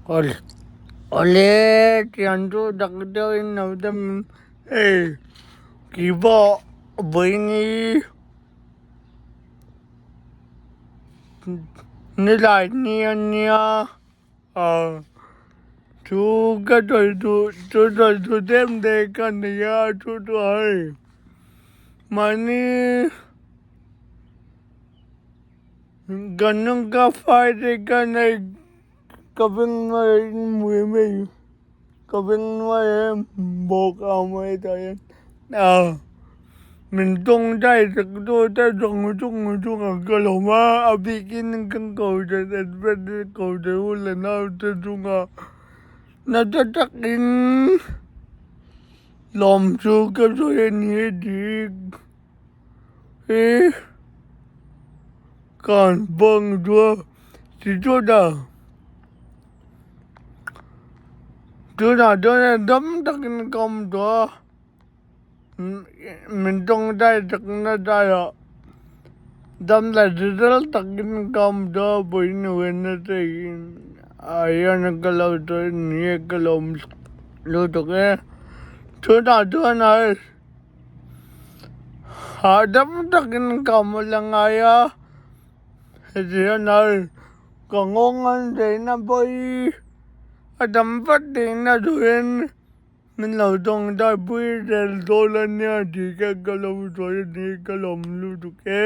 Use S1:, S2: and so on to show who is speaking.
S1: Awle tiang chu dak deuhin lo dam hei keyboard vawiini nilai ni a nia ah chu ka sawi duh chu sawi duh em em ka nei a chu chu hei mahni. Ka nung ka fate ka nei ka veng nuai mui mai ka veng nuai em bawk a mai tah hian ah min tawngtai sak tu te zawng zawng chungah ka lawm a a bikin kan ko che te ko che u leh nau te chungah nasa takin lawm chu ka sawi a ni dik. Hi kan bang chu ti chutah tunah chuan dam takin ka awm tawh a min tawngtai tak nasa ah dam leh hrisel takin ka awm tawh a pawhin nasa ah hian ka lo sawi ni e ka lawm lutuk e tunah chuan hei. Hahdam takin ka awm la ngai a, heti hian hei ka nghawng an cheina pawh hi a dam vat ding na turin min lo tawngtaipui zel dawn a nia tih kha ka lo sawi a ni ka lawm lutuk e.